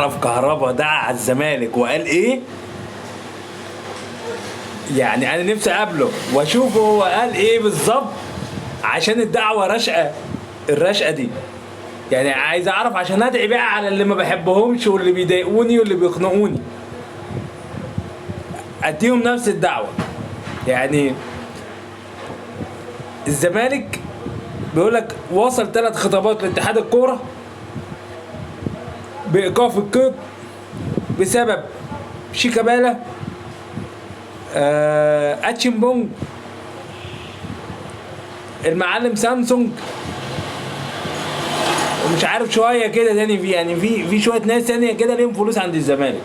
تعرف كهربا دعا على الزمالك وقال ايه؟ يعني انا نفسي اقابله واشوفه هو قال ايه بالظبط، عشان الدعوة رشقه، الرشقه دي يعني عايز اعرف عشان ادعي بقى على اللي ما بحبهمش واللي بيضايقوني واللي بيخنقوني، اديهم نفس الدعوة. يعني الزمالك بيقول لك وصل 3 خطابات لاتحاد الكورة بايقاف القيد بسبب شيكابالا، اتشيمبونج، المعلم سامسونج، ومش عارف شوية كده تاني، في يعني في شوية ناس تانية كده ليهم فلوس عند الزمالك.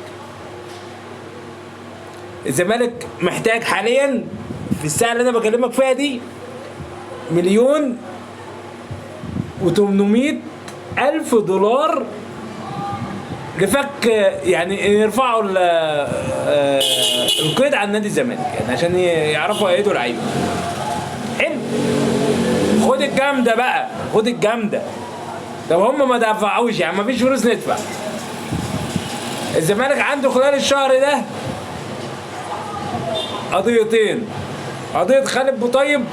الزمالك محتاج حاليا في الساعة اللي انا بكلمك فيها دي 1,800,000 دولار لفك، يعني يرفعوا القيد عن نادي الزمالك، يعني عشان يعرفوا يأيدوا لعيبة. حلو، خد الجامدة بقى، خد الجامدة. طب هم ما دفعوش، يعني ما فيش فلوس ندفع. الزمالك عنده خلال الشهر ده قضيتين، قضية خالد بوطيب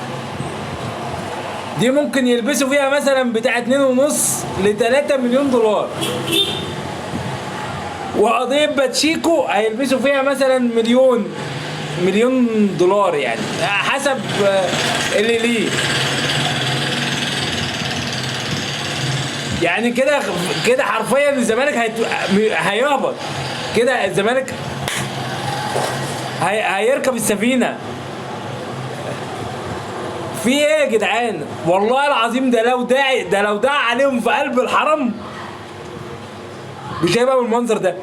دي ممكن يلبسوا فيها مثلا بتاع 2.5 ل3 مليون دولار، وقضية باتشيكو هيلبسوا فيها مثلا مليون دولار، يعني حسب اللي ليه. يعني كده كده حرفيا الزمالك هيهبط كده، الزمالك هيركب السفينة. في ايه يا جدعان؟ والله العظيم ده لو داعي، ده لو دعا عليهم في قلب الحرم مش هيبقى بالمنظر ده.